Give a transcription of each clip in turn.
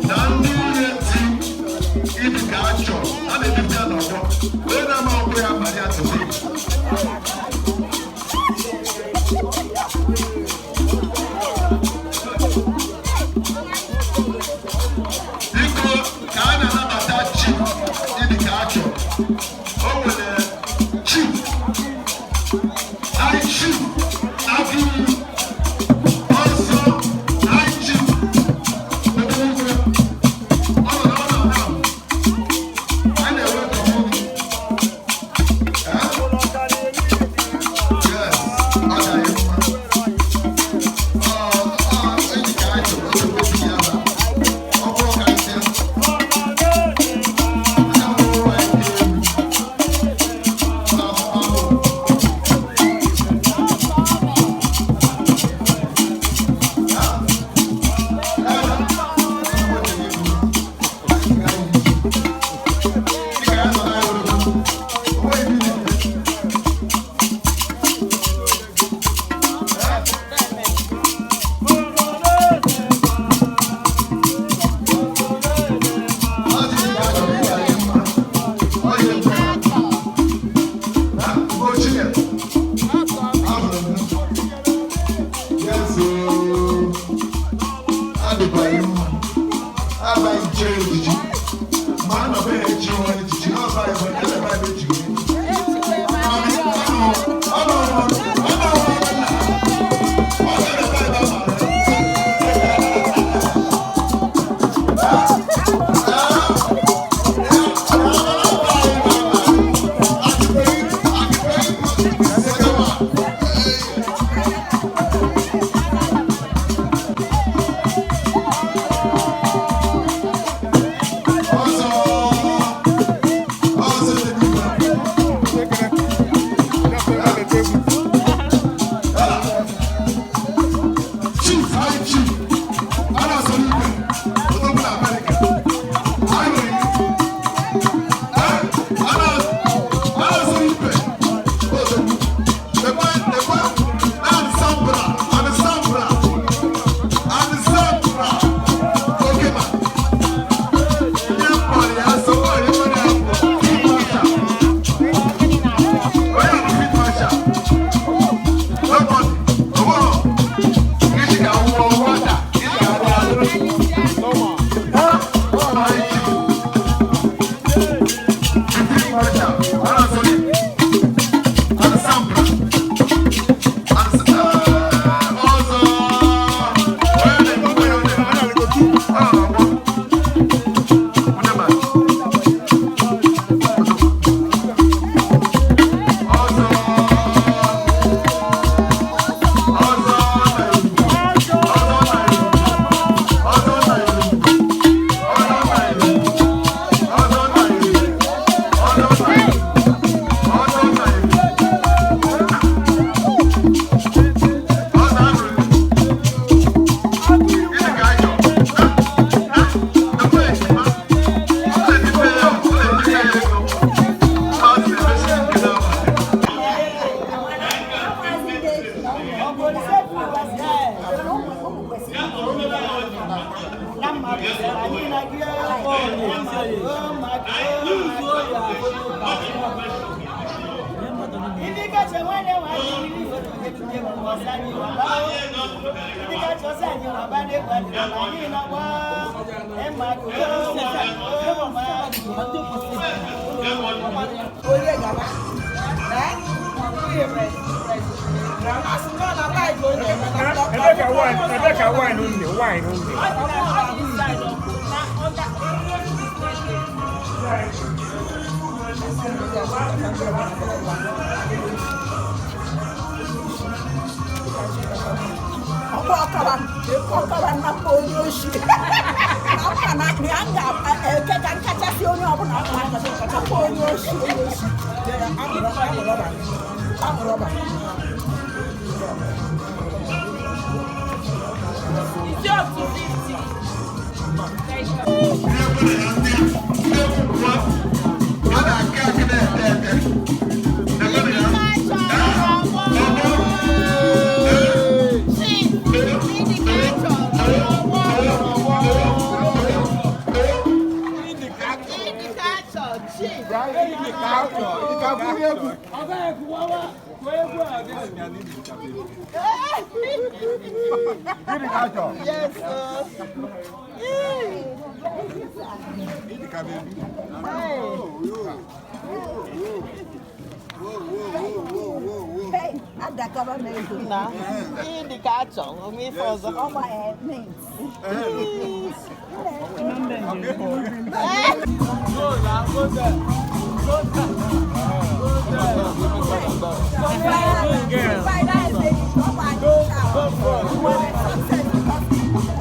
Na ndị nwunye di ibi ka a chọrọ a na-ebipụta n'ọgbọ onye na-ama ọgbọ ya abalị atụtụ. Biko, ka a na-anabata chief ibi ka a chọrọ, o nwere chief, high chief Agụiyi, ọzọ high chief Odogwu. Ọ nọ na ọ nọ na a na-ewekọ. Yes, ọ ga-adị mma. Ọ enyi ka a chọrọ oge obi ya ba. Ọ bụrụ ka nsị aka mụrụ nwanyị dị egwu. Ahụ. Yes, ooo. Adịkwaghị mma. Abaghị jee ejiji. Ma a nọbe ha echi nwa ejiji, ọ baghị bụ ebe ebe ejiri. Ọ nọ ọ nọ ọ nọ nna. Ọ nọ ebe ebe a mara. Ọzọ, ọzọ dị n'igwe. Chief, high chief, a na-asọ n'igwe, odogwu na Amerịka. Anyị nwere a na-asọ n'igwe, odogwu. Lekwa, lekwa, na Ansambra, Ansambra, Ansambra, oke ma. Ndị mkpọrọ ya so, onye nwere ya bụ field marshal. Onye bụ field marshal? Nobody. Owó. Isi ga wọ wọ́tà, isi ga wọ alụ. Field marshal, ọ na-asọ gị. Ansambra. Ọzọ. Onye na-ekwu, onye na-ekwu. Ọ na-agwọ. Onye ma. Ọzọ. Ọzọ na-ekwu. Ọzọ na-ekwu. Ọzọ na-ekwu. Ọzọ na-ekwu. Ọzọ na-ekwu. Ọzọ na-ekwu. Ọzọ na-ekwu. Gịnị ka anyị chọrọ? Na, na, ejima. Ọ na-etipe ya, ọ na-etipe ya ego. Ma ọ na-emesi ike n'abalị. Ebe ka wine, ebe ka wine nne, wine nne. Ọkwa ọkara ọkara nnapụ onye oshi na mma na ya m ga-eke ka nkachasị onye ọbụla mma napụ onye oshi onye oshi. Amụrọba. Up to 50. A na-aka aka na-ete ete. Yes, sir. Hey, adakaba m ego. Na, ịdị ka achọ, onwe ife ọzọ. Ọgba mint.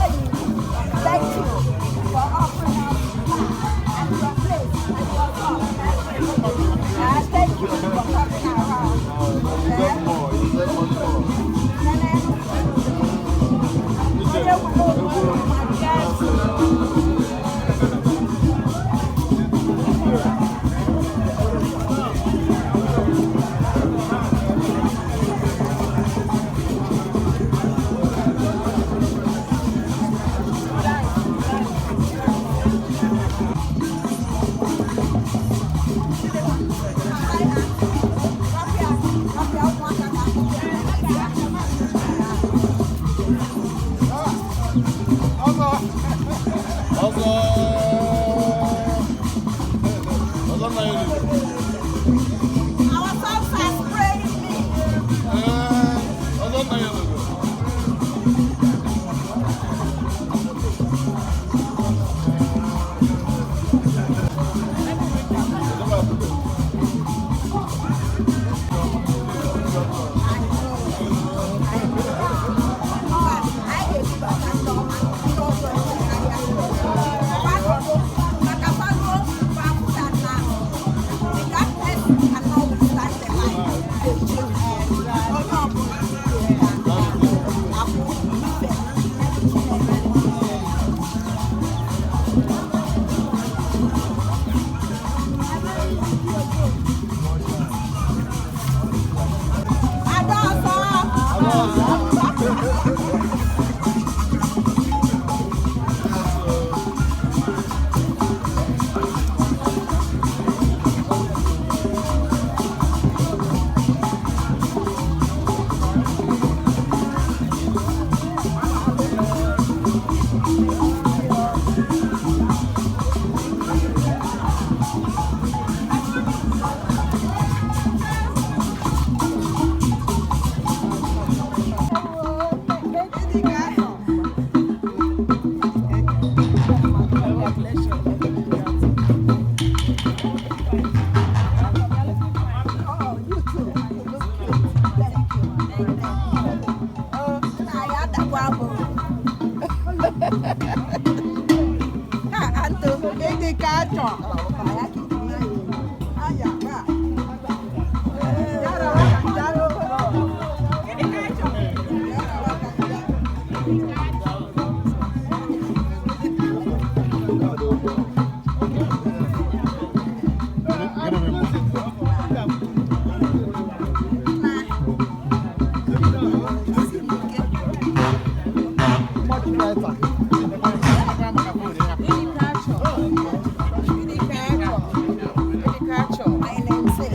Thank you for offering us and your place and your love. Thank you for coming around. Our sons are spraying me. Oh, you too. You look cute. Thank you. Thank you. Oh, na ya dakwa bụ. Ha, Anto. Ịdị ka achọ. Ya ka ị dị. Aya, ba. Yara waka njaro. Yara waka njaro. My namesake.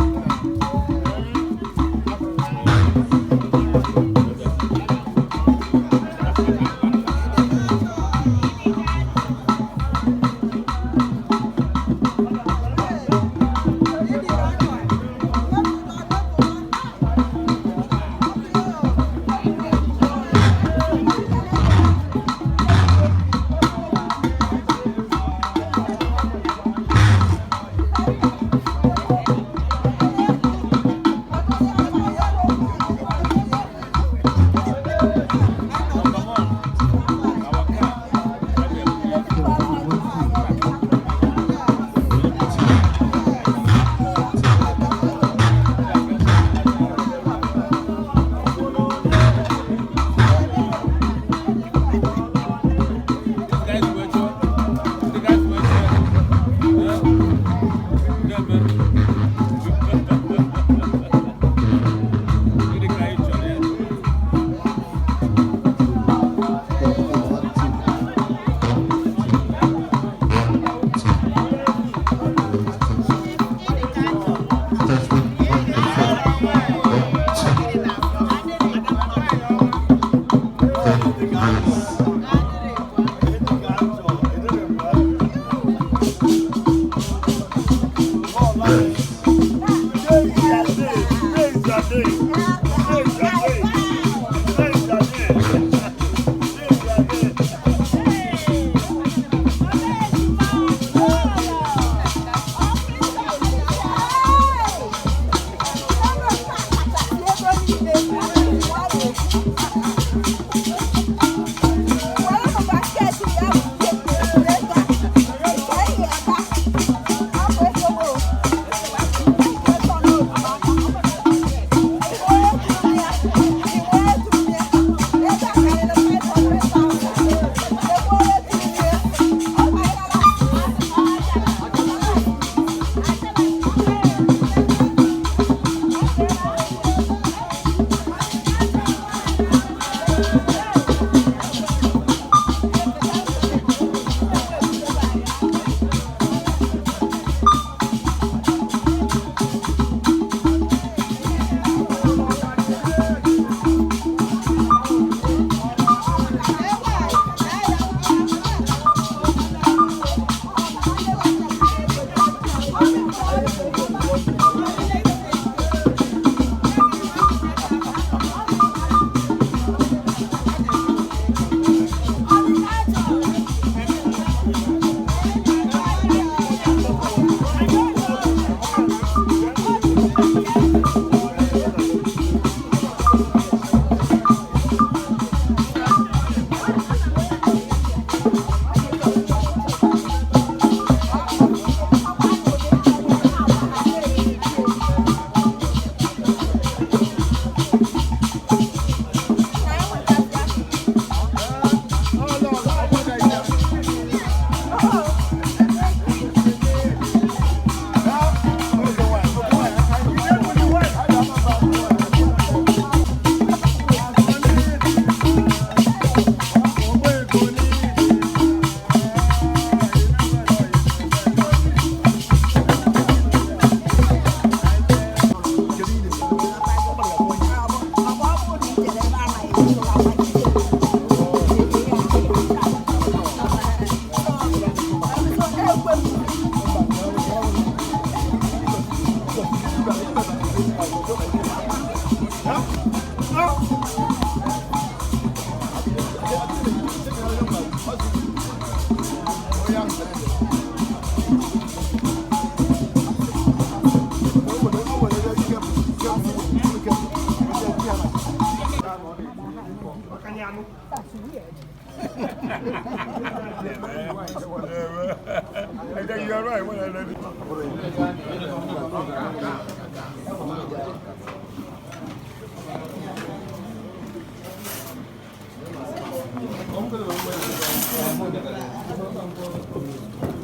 Thank you.